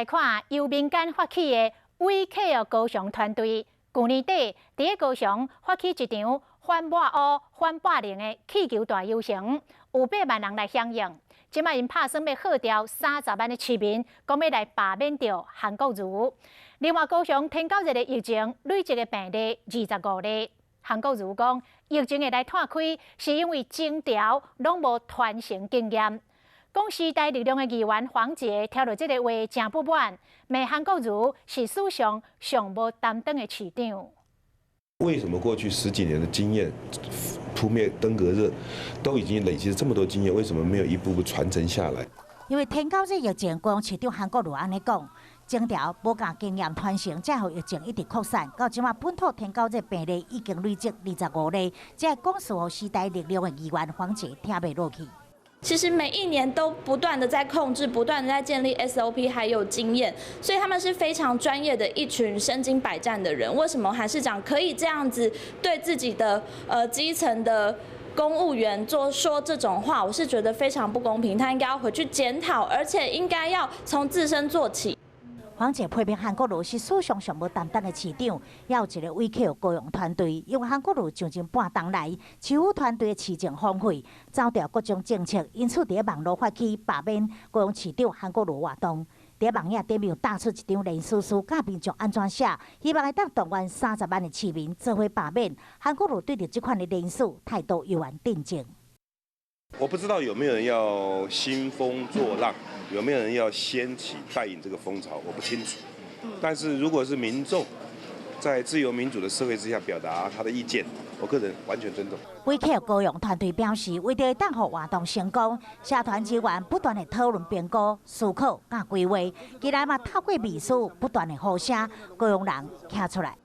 來看由民間發起的威客高雄團隊，舊年底佇咧高雄發起一場反抹烏、反霸凌的氣球大遊行，有8萬人來響應。這擺𪜶拍算欲號召30萬的市民，講欲來罷免著韓國瑜。另外，高雄天狗熱的疫情累積的病例25例。韓國瑜講，疫情會來湠開，是因為徵調攏無傳承經驗。講時代力量的議員黃捷聽著這个話誠不滿，罵韓國瑜是史上上無擔當的市長。為什麼過去十幾年的經驗，撲滅登革熱，都已經累積了這麼多經驗，為什麼沒有一步步傳承下來？因為天狗熱疫情，高雄市長韓國瑜按呢講，徵調無共經驗傳承，才予疫情一直擴散。到這馬本土天狗熱病例已經累積25例，這個講辭予時代力量的議員黃捷聽袂落去。其實每一年都不斷的在控制，不斷的在建立 SOP，還有經驗，所以他們是非常專業的一群身經百戰的人。為什麼韓市長可以這樣子對自己的基層的公務員做說這種話？我是覺得非常不公平。他應該要回去檢討，而且應該要從自身做起。黃捷批評韓國瑜是史上上無擔當的市長，也有一个威客高雄團隊，因為韓國瑜將近半冬來，市府團隊的市政荒廢，走掉各種政策，因此佇網路發起罷免高雄市長韓國瑜活動。佇網頁頂面打出一張連書書，教民眾按怎寫，希望會當動員30萬的市民做伙罷免韓國瑜。對著這款的連署態度猶原鎮靜。我不知道有沒有人要興風作浪，有沒有人要掀起帶引這個風潮，我不清楚。但是如果是民眾在自由民主的社會之下表達他的意見，我個人完全尊重。威客高雄團隊表示，為著會當予活動成功，社團成員不斷的討論、評估、思考佮規劃，今來嘛透過秘書不斷的呼聲，高雄人站出來。